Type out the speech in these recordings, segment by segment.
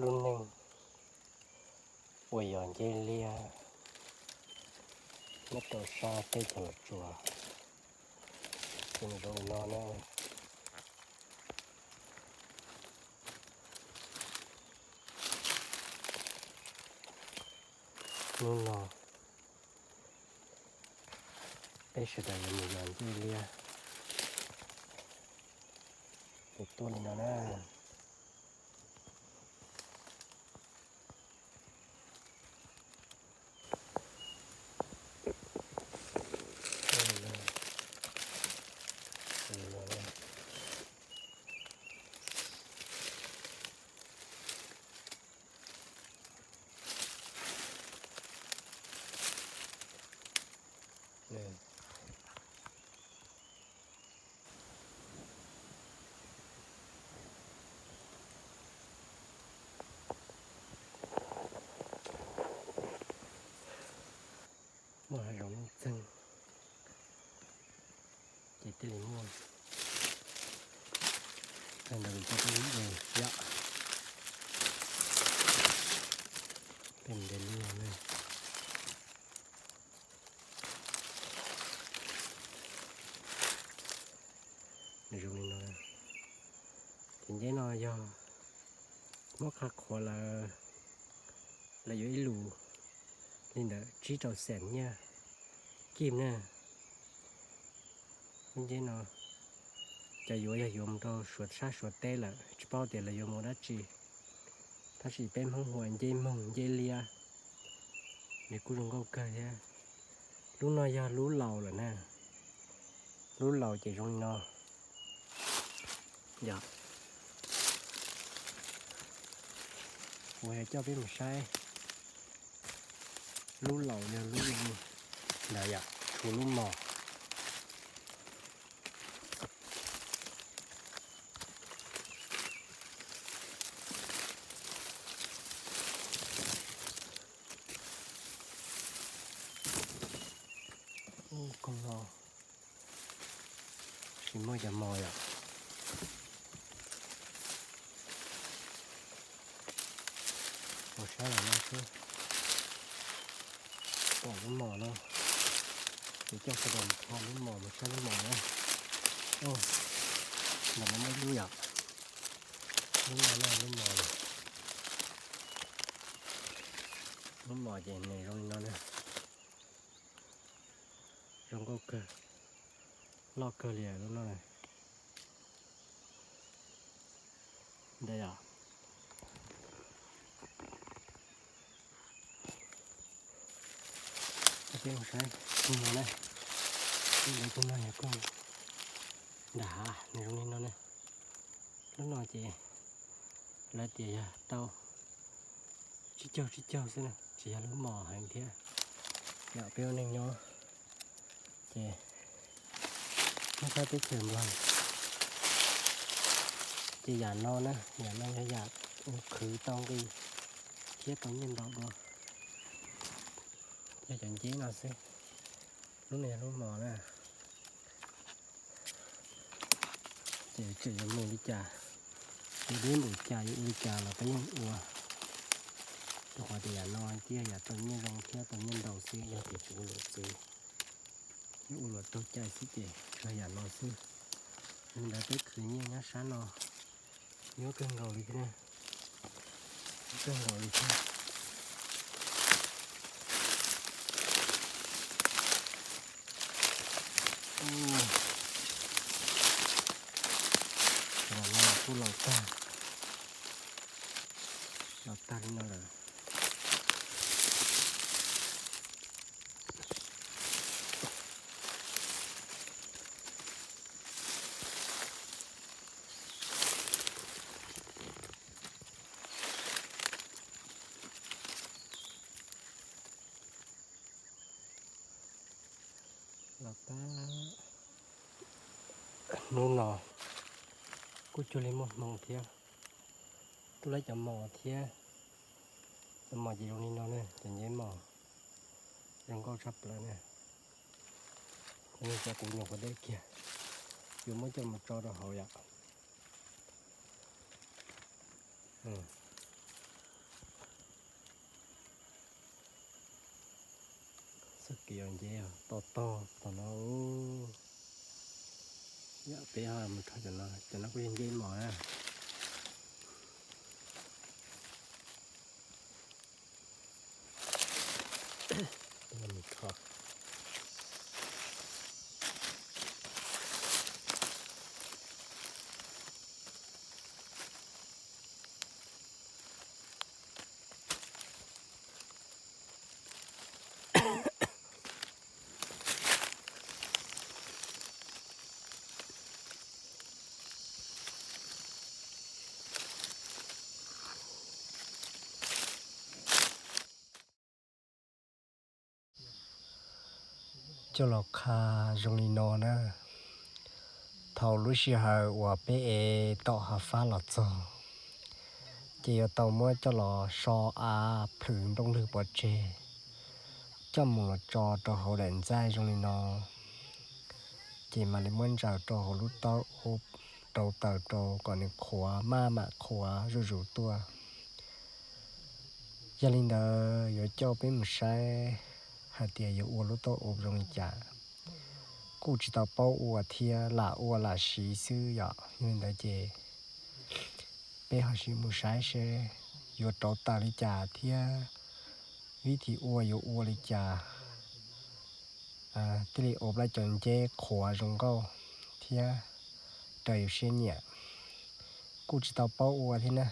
Lub neej uas yog nceb liab nyob rau sab teb chaws Los Tsuas, ces nws zoo li no na. Hnub no peb sawv daws yuav mus yos nceb liab, ces tuaj li no na. Muaj hav zoov nuj txeeg, ces thiaj li muaj tag nrho li cov peb lub de yom. Peb mus de liab na. Nws zoo li no. Ces nceb no yog muab qhab qhuav lawm, lawv yuav ib lus li ntawm tsib rau xees nyiaj kib na. Lub nceb no cov yuav yog yuav mus rau Suav sab Suav teb lawm, tsis paub tias lawv yuav mus dab tsi. Tab sis peb Hmoob hu ua nceb moog nceb liab, nws kuj zoo nkauj kawg thiab. Lub no yog lub laus lawm na. Lub laus ces zoo li no. Yog, kuv yuav coj peb mus saib lub laus yog lub ntawd yom, tshuav lub mos. Ub, koog no tsis muaj cov mos yom. Mus saib los no xwb. Pom lub mos no, ces coj sawv daws mus kho lub mos, mus saib lub mos na. Ntawm no muaj ib lub yom. Lub no na, lub mos, lub mos ces nws zoo li no na. Zoo nkauj kawg, loj kawg li lub no na. Ntawd yom. Peb mus saib koog no na. Ib lub koog no yog koog nram hav, nws zoo li no na. Lub no ces lawv tias yog tau tsib caug tsib caug xwb na, tsis yog lub mos heev thiab. Yog peb ua neeg nyob ces nyob sab teb chaws Nplog, ces yam no na, yam no yog yam uas khwv tau nqi thiab tau nyiaj ntau dua. Yog cov nceb no xwb. Lub no yog lub mos na. Ces tseem yuav mus li cas, yuav deb npaum cas, yuav ua li cas los peb yeej ua, rau qhov tias yam no thiaj yam tau nyiaj zoo thiab tau nyiaj ntau xwb. Yog tias tsis ua luam txwv, yuav ua luam taug cai xwb ces tsuas yam no xwb. Yog li ntawd peb khwv nyiaj nyob sab no nyuaj kawg nkaus li thiab na. Kawg nkaus li thiab. Los no kuj los tag, los tag li no lawm. Los tag. Hnub no kuj cuag li muaj hmoo thiab, tuaj laib cov mos thiab. Cov mos ces zoo li no na, cov nceb mos zoo nkauj tshaj plaws na. Cov kuv nyuam qhuav de kiag, yuav muab coj mus tso rau hauv yom. Kev yuav nceb toj tog tom no. Yam peb ho mus rho cov no, cov no kuj yog nceb mos na. Coj los qha zoo li no na. Thaum lub sij hawm uas peb ev tom hav fab los txog, ces yuav tau muab coj los so av plhws nplooj lwg pov tseg, coj mus los tso rau hauv daim ntxaij zoo li no, ces mam li muab ntsaws rau hauv lub taub ub, rauv taws rau kom nws qhuav maj mam qhuav zuj zus tuaj. Yog li ntawd yuav coj peb mus saib hais tias yuav ua lub taub ub zoo li cas. Kuj tsis tau paub ua thiab, lam ua lam siv xwb yom. Yog li ntawd ces peb ho sim mus saib seb yuav rauv taws li cas thiab vib thim ua yuav ua li cas thiaj li ua plaub cov nceb qhuav zoo nkauj thiab raws yus siab nyiam. Kuj tsis tau paub ua thiab na,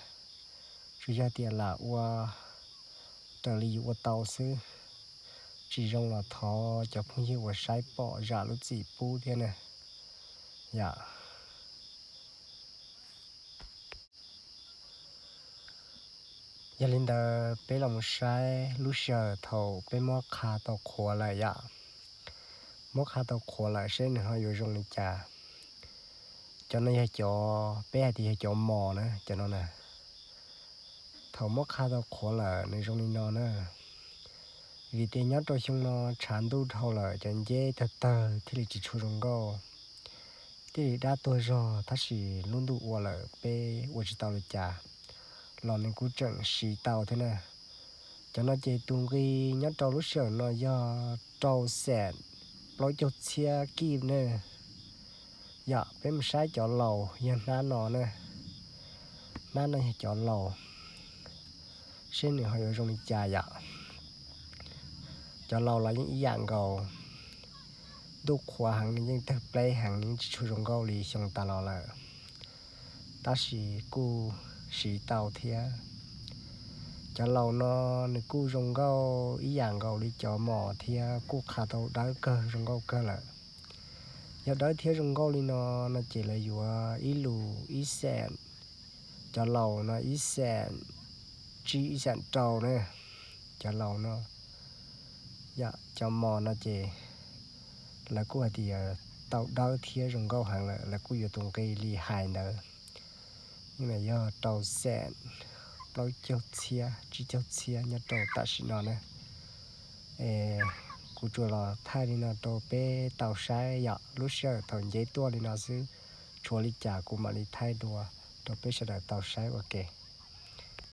tsuas yog tias lam ua raws li yus ua tau xwb. Tsis zoo los thov cov phooj ywg uas saib pom zam lub txim pub thiab na yom. Yog li ntawd peb los mus saib lub sij hawm thaum peb muab qha tau qhuav lawm yom. Muab qha tau qhuav lawm seb nws ho yuav zoo li cas. Cov no yog cov peb hais tias yog cov mos na, cov no na. Thaum muab qha tau qhuav lawm nws zoo li no na. Vim tias nyob rau xyoo no tshav ntuj dhau lawm cov nceb tawg tawg thiaj li tsis tshua zoo nkauj, thiaj li dab tuag zog. Tab sis lub ntuj ua lawm peb ua tsis tau li cas, los nws kuj tseem siv tau thiab na. Cov no ces tus nqi nyob rau lub sij hawm no yog rau xees plaub caug txhiab kib ne. Yom, peb mus saib cov laus yog hnab no na. Hnab no yog cov laus, seb nws ho yuav zoo li cas yom. Cov laus los yeej ib yam nkaus, ntuj qhuav heev nws yeej tawg pleb heev, yeej tsis tshua zoo nkauj li xyoo tas los lawm, tab sis kuj siv tau thiab. Cov laus no nws kuj zoo nkauj ib yam nkaus li cov mos thiab, kuj qha tau dawb kawg zoo nkauj kawg lawm. Yog dawb thiab zoo nkauj li no, no ces lawv yuav ib lus ib xees, cov laus no ib xees tsib ib xees rau na. Cov laus no, yom, cov mos no ces lawv kuj hais tias tau dawb thiab zoo nkauj heev lawm, lawv kuj yuav tus nqi li hais ntawd. Yog rau xees plaub caug txhiab tsib caug txhiab nyob rau tam sim no na. Es kuv tsuas los thaij li no rau peb tau saib yom, lub sij hawm thaum nceb tuaj li no xwb, tshuav li cas kuv mam li thaij dua rau peb sawv daws tau saib ua ke.